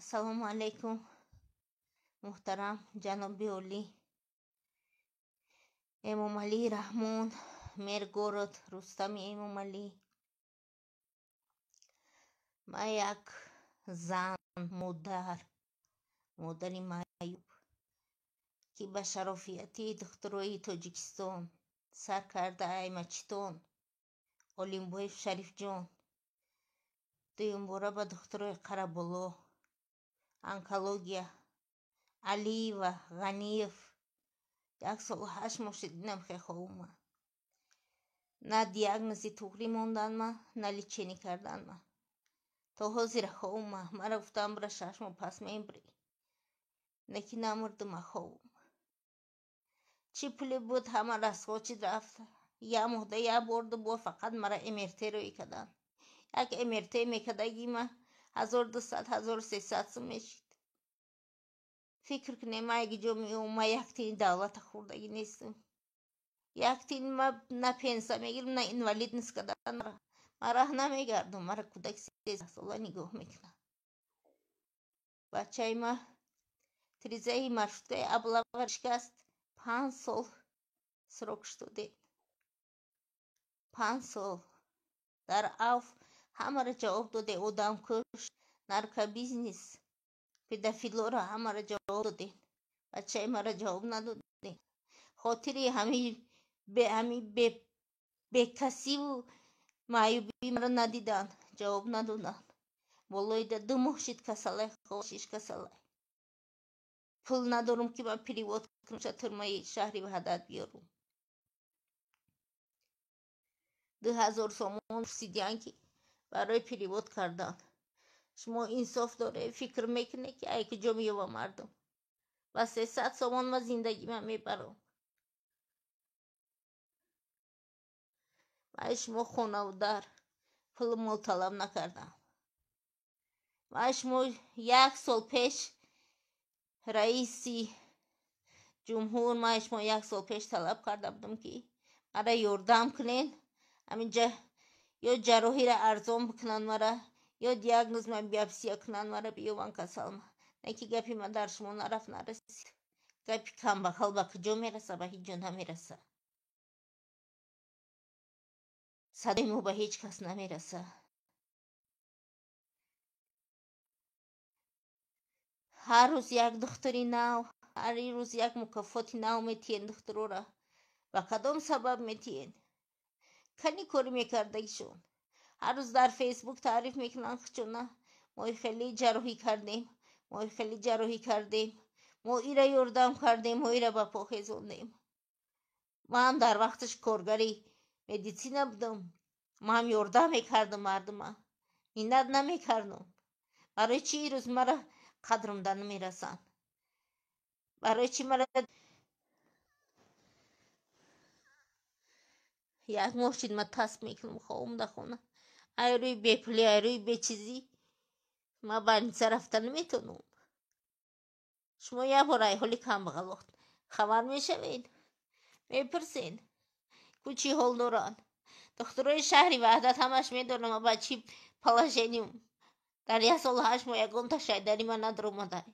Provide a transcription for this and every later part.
Ассалому алайкум, муҳтарам ҷаноби олӣ Эмомалӣ Раҳмон, мэр город Рустами Эмомалӣ. Ман як зан, модар, модари маъюб, ки ба шарофияти духтурои Тоҷикистон сар карда аймачитон Олимбоев Шарифҷон, дуюмбора ба духтурои Қараболо, онкология Алиева, Ғаниев, 1 солу 8 моҳ шуд инам хеховума. На диагнози туғрӣ монданма, на лечение карданма. То ҳозира ховума. Мара гуфтам, бира, 6 моҳ пас мебирӣ. Лекин намурдума, ховум. Чӣ пуле буд, ҳама расход шид, рафт. Як моҳда як бор, ду бор фақат мара МРТ рӯй карданд. Як МРТ мекардагима 1200, 1300 сум мешид. Фикр кунем, ман як ҷо меом, ман як тини давлата хӯрдагӣ нестам. Як тин ма на пенсия мегирам, на инвалидность кардан. Ман раҳ намегардам, мара кӯдаки 13 сола нигоҳ мекунад. Бачаи ма тирезаи маршруткаи облава шикаст, 5 сол срок шудодем. 5 сол. Дар авф ҳамаро ҷавоб додем, одамкуш, наркобизнес, педофилоро ҳамаро ҷавоб додем. Бачаи маро ҷавоб надодем. Хотири ҳами бекасиву маъюбии маро надиданд, ҷавоб надоданд. Болои 2 моҳ шид касалай, шиш касалай. Пул надорам, ки ман перевод кунам, тюрьмаи шаҳри Ваҳдат биёрам. 2000 сомон пурсидиян, ки барои перевод кардан. Шумо инсоф доред, фикр мекунед, ки ай куҷо меёва мардум? Ба 300 сомон ман зиндагима мебарам. Ман шумо хонаву дар, пулу мол талаб накардам. Ман шумо як сол пеш, раиси ҷумҳур, ман шумо як сол пеш талаб карда будам, ки мара ёрдам кунед, ҳаминҷа ё ҷарроҳиро арзон бикунанд мара, ё диагноз ма биопсия кунанд мара, биёванд касалма. Не ки гапи ман дар шумо нарафт, нарасид. Гапи камбағал ба куҷо мераса? Ба ҳеҷ ҷо намераса. Садои мо ба ҳеҷ кас намераса. Ҳар рӯз як духтури нав, ҳар рӯз як мукофоти нав метиҳен духтурора. Ба кадом сабаб метиҳен? Кани корӣ мекардагишон? Ҳар рӯз дар Фейсбук таъриф мекунанд хучона: мо хеле ҷарроҳӣ кардем, мо хеле ҷарроҳӣ кардем, мо ира ёрдам кардем, мо ира ба по хезондем. Ман дар вақташ коргари медицина будам, ман ёрдам мекардам мардума, миннат намекардам. Барои чӣ ирӯз мара қадрумда намерасанд? Барои чӣ мара як моҳ шид ман тасб мекунам, ховум дар хона. Ай рӯи бепулӣ, ай рӯи бечизӣ ман больница рафта наметавонам. Шумо як бор ай ҳоли камбағалот хабар мешавед, мепурсед, ку чӣ ҳол доранд? Духтурои шаҳри Ваҳдат ҳамаш медонам ба чӣ положением. Дар 1 солу 8 моҳ ягонта шайдари ман надаромадай.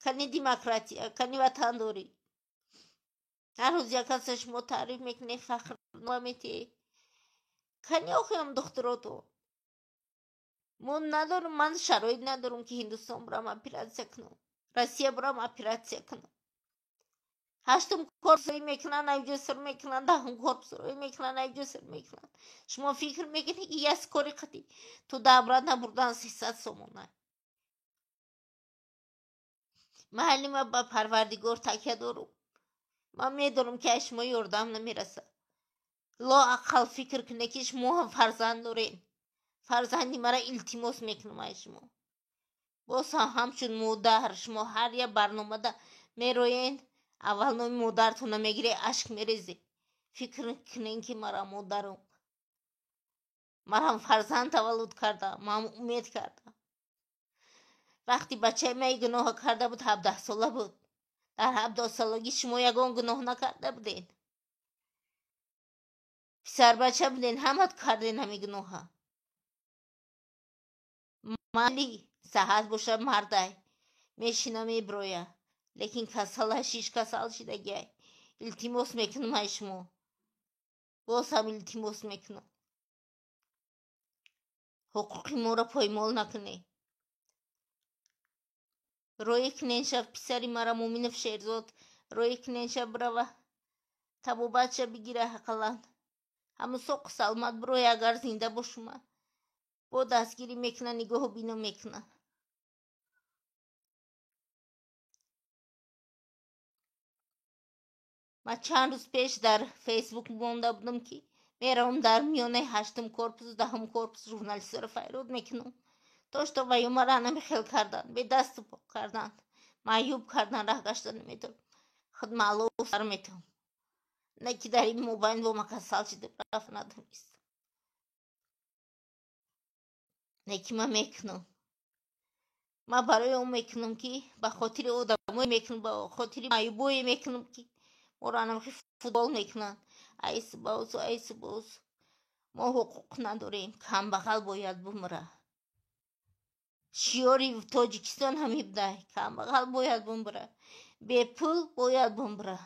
Кани демократия, кани ватандорӣ? Ҳар рӯз як каса шумо таъриф мекунед, фахрнома метиҳед. Кани охиам духтуротон? Мо надорам, ман шароит надорам, ки Ҳиндустон бурам оператсия кунам, Россия бурам оператсия кунам. Ҳаштум корпус рӯй мекунанд, айҷо сир мекунанд, даҳум корпус рӯй мекунанд, айҷо сир мекунанд. Шумо фикр мекунед, ки як кори қати туда обратно бурдан 300 сомона? Маҳалли ман ба Парвардигор такя дорум. Ман медонам, ки аз шумо ёрдам намерасад. Лоақал фикр кунед, ки шумо ҳам фарзанд доред. Фарзанди мара илтимос мекунам аз шумо. Боз ҳам ҳамчун модар, шумо ҳар як барномада мероен, аввал номи модаратонро мегиред, ашк мерезед. Фикр кунед, ки мара модарам. Марам фарзанд таваллуд карда, ман умед кардам. Вақти бачаи ман ин гуноҳро карда буд, 17 сола буд. Дар 17 солагӣ шумо ягон гуноҳ накарда будед. Писарбача буден, ҳамат карден ҳамин гуноҳа. Майли, саҳат боша, мардай, мешина, меброя, лекин касала, шиш касал шидагиай. Илтимос мекунам ай шумо, боз ҳам илтимос мекунам, ҳуқуқи моро поймол накунед. Роӣ кунен шав писари мара, Муминов Шерзод, роӣ кунен шав, бирава, табобатша бигира, ақаллан ҳамун соқу саломат бироя. Агар зинда бошума, бо дастгирӣ мекуна, нигоҳу бино мекуна. Ман чанд рӯз пеш дар Фейсбук монда будам, ки меравам дар миёнаи ҳаштум корпусу 10-ум корпус, журналистҳоро файрод мекунам, то что ваю мара намихел кардан, бедасту по кардан, маъюб кардан, раҳ гашта наметавонам, худ маълов сар метавонам, на ки дар ин мобайн бо ма касал шида, рафт надонистам. Не ки ман мекунам, ман барои он мекунам, ки ба хотири одамое мекунам, ба хотири маъюбое мекунам, ки моро анамхи футбол мекунанд, айсу баусу, айсу баусу. Мо ҳуқуқ надорем. Камбағал бояд бумра, шиёри Тоҷикистон ҳамин будай: камбағал бояд бумра, бепул бояд бумра.